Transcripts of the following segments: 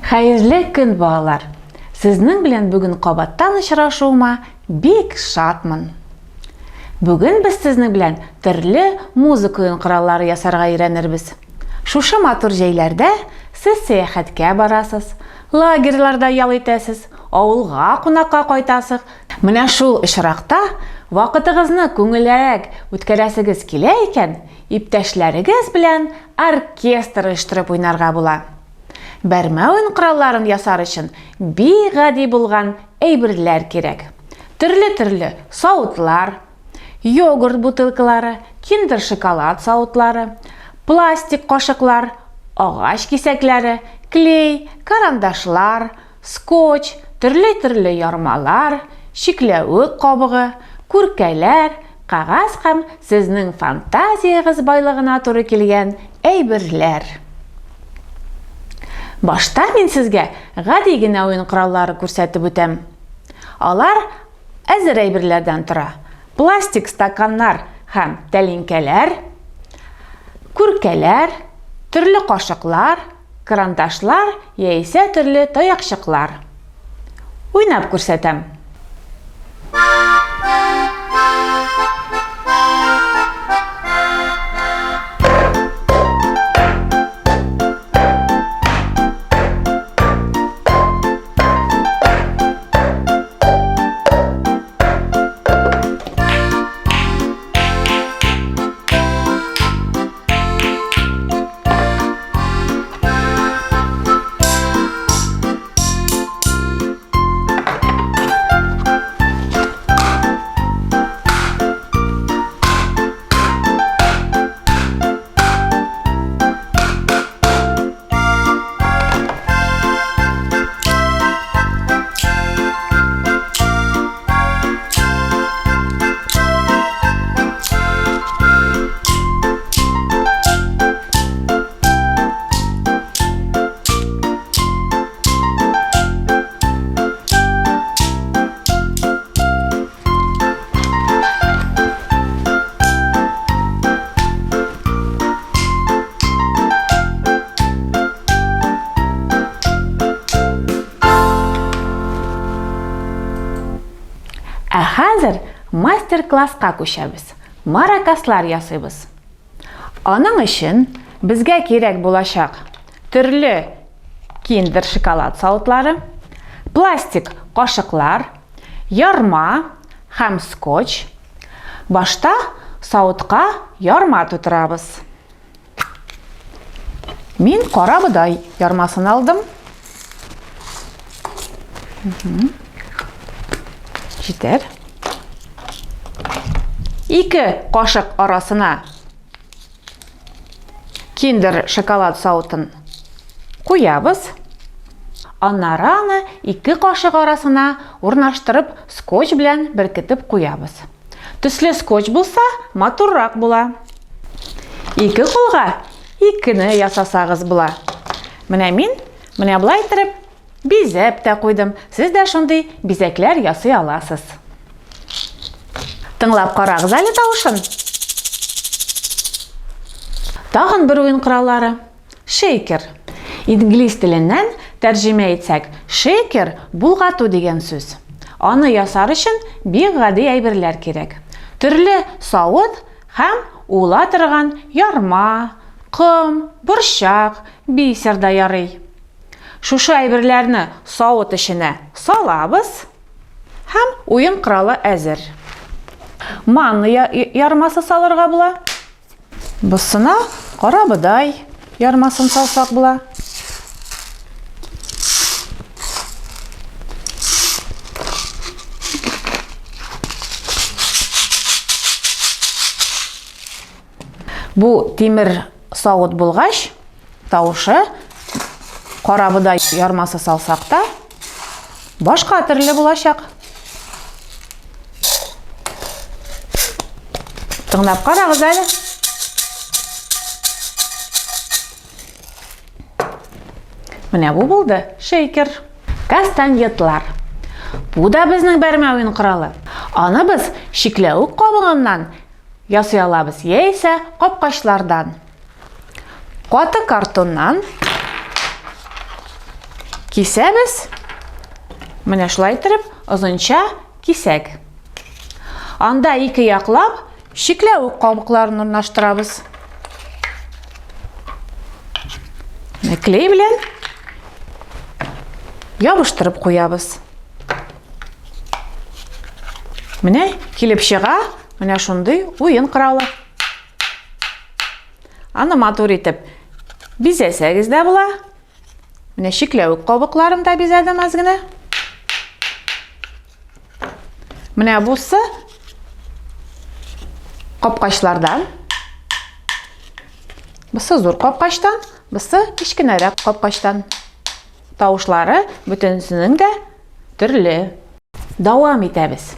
Хәерле көн, балалар! Сезнең белән бүген кабаттан очрашуыма бик шатмын. Бүген без сезнең белән төрле музыка уен кораллары ясарга өйрәнербез. Шушы матур җәйләрдә сез сәяхәткә барасыз, лагерьларда ял итәсез, авылга кунакка кайтасыз. Менә шул очракта вакытыгызны күңеллерәк үткәрәсегез килә икән, иптәшләрегез белән оркестр оештырып уйнарга була. Бәрмә уен коралларын ясар өчен бик гади булган әйберләр кирәк. Төрле-төрле савытлар, йогурт бутылкалары, киндер-шоколад савытлары, пластик кашыклар, агач кисәкләре, клей, карандашлар, скотч, төрле-төрле ярмалар, чикләвек кабыгы, күркәләр, кәгазь һәм сезнең фантазиягез байлыгына туры килгән әйберләр. Башта мин сезгә гади генә уен кораллары күрсәтеп үтәм. Алар әзер әйберләрдән тора. Пластик стаканнар һәм тәлинкәләр, күркәләр, төрле кашыклар, Карандашлар яисә төрле таякчыклар. Уйнап күрсәтәм. Ә хәзер мастер-класска күчәбез. Маракаслар ясыйбыз. Аның өчен безгә кирәк булачак төрле киндер шоколад савытлары, пластик кашыклар, ярма һәм скотч. Башта савытка ярма тутырабыз. Мин кара бодай ярмасын алдым. Җитәр. Ике кашык арасына киндер шоколад савытын куябыз. Аннары аны ике кашык арасына урнаштырып, скотч белән беркетеп куябыз. Төсле скотч булса, матуррак була. Ике кулга икене ясасагыз була. Менә мин менә болай иттереп бизәп тә куйдым. Сез дә шундый бизәкләр ясый аласыз. Тыңлап карагыз әле тавышын. Тагын бер уен кораллары. Шейкер. Инглиз теленнән тәрҗемә итсәк, шейкер булгату дигән сүз. Аны ясар өчен бик гади әйберләр кирәк. Төрле савыт һәм уыла торган ярма, ком, борчак, бисер да ярый. Шушы әйберләрне савыт эченә салабыз һәм уен коралы әзер. Манна ярмасы салырга була. Бусына карабодай ярмасын салсак була. Бу тимер савыт булгач, тавышы карабодай ярмасы салсак та башка төрле булачак. Тыңлап карагыз әле. Менә бу булды шейкер. Кастаньетлар. Бу да безнең бәрмә уен коралы. Аны без чикләвек кабыгыннан ясый алабыз, яисә капкачлардан. Каты картоннан. Кисәбез. Менә шулай иттереп озынча кисәк. Анда ике яклап чикләвек кабыкларын урнаштырабыз. Клей белән ябыштырып куябыз. Менә килеп чыга, менә шундый уен коралы. Аны матур итеп бизәсәгез дә була. Менә чикләвек кабыкларын да бизәдем аз генә. Менә бусы капкачлардан. Бусы зур капкачтан, бусы кечкенәрәк капкачтан. Тавышлары бөтенесенең дә төрле. Дәвам итәбез.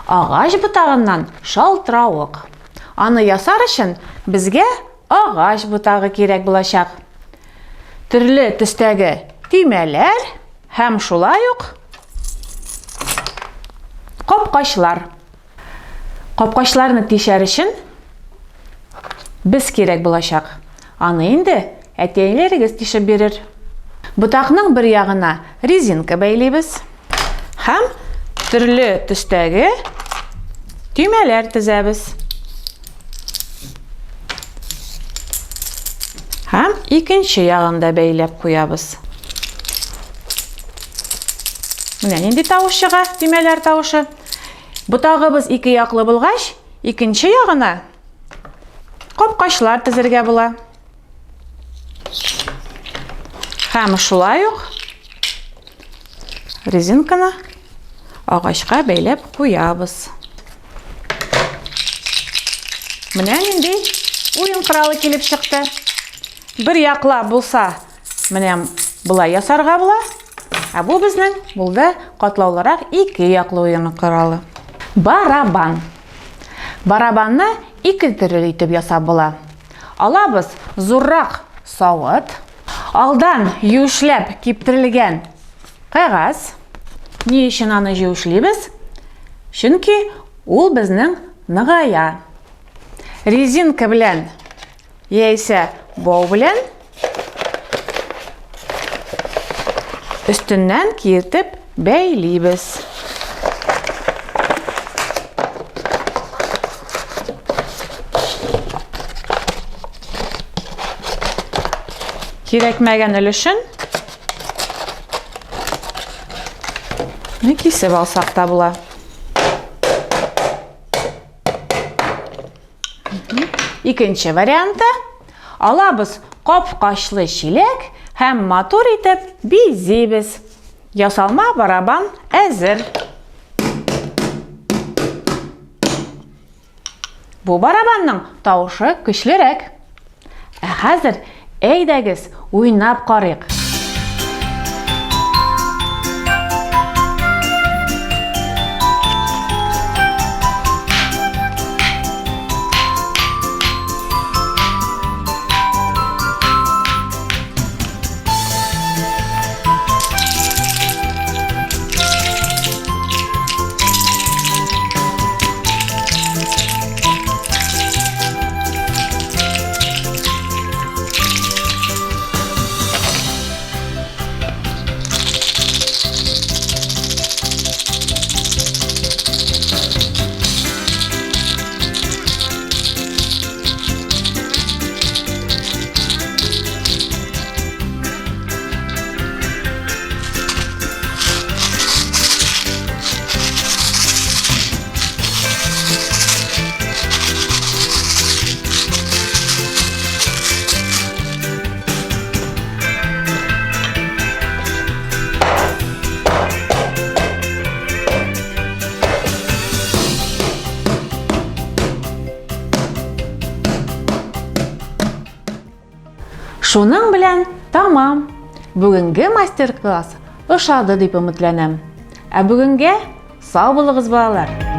Агач ботагыннан шалтыравык. Аны ясар өчен безгә агач ботагы кирәк булачак. Төрле төстәге төймәләр һәм шулай ук капкачлар. Капкачларны тишәр өчен без кирәк булачак. Аны инде әти-әниләрегез тишеп бирер. Ботакның бер ягына резинка бәйлибез һәм төрле төстәге төймәләр тезәбез. Һәм икенче ягын да бәйләп куябыз. Менә нинди тавыш чыга, төймәләр тавышы. Ботагыбыз ике яклы булгач, икенче ягына капкачлар тезергә була. Һәм шулай ук резинканы агачка бәйләп куябыз. Менә нинди уен коралы килеп чыкты. Бер яклап булса, менә болай ясарга була. Ә бу безнең булды катлаулырак ике яклы уен коралы. Барабан. Барабанны ике төрле итеп ясап була. Алабыз зуррак савыт, алдан юешләп киптерелгән кәгазь. Ни өчен аны юешлибез? Чөнки ул безнең ныгая. Резинка белән яисә бау белән өстеннән киертеп бәйлибез. Кирәкмәгән өлешен кисеп алсак та була. Икенче варианты. Алабыз капкачлы чиләк һәм матур итеп бизибез. Ясалма барабан әзер. Бу барабанның тавышы көчлерәк. Ә хәзер әйдәгез уйнап карыйк. Шуның белән тамам. Бүгенге мастер-класс ошады дип өметләнәм. Ә бүгенгә сау булыгыз, балалар!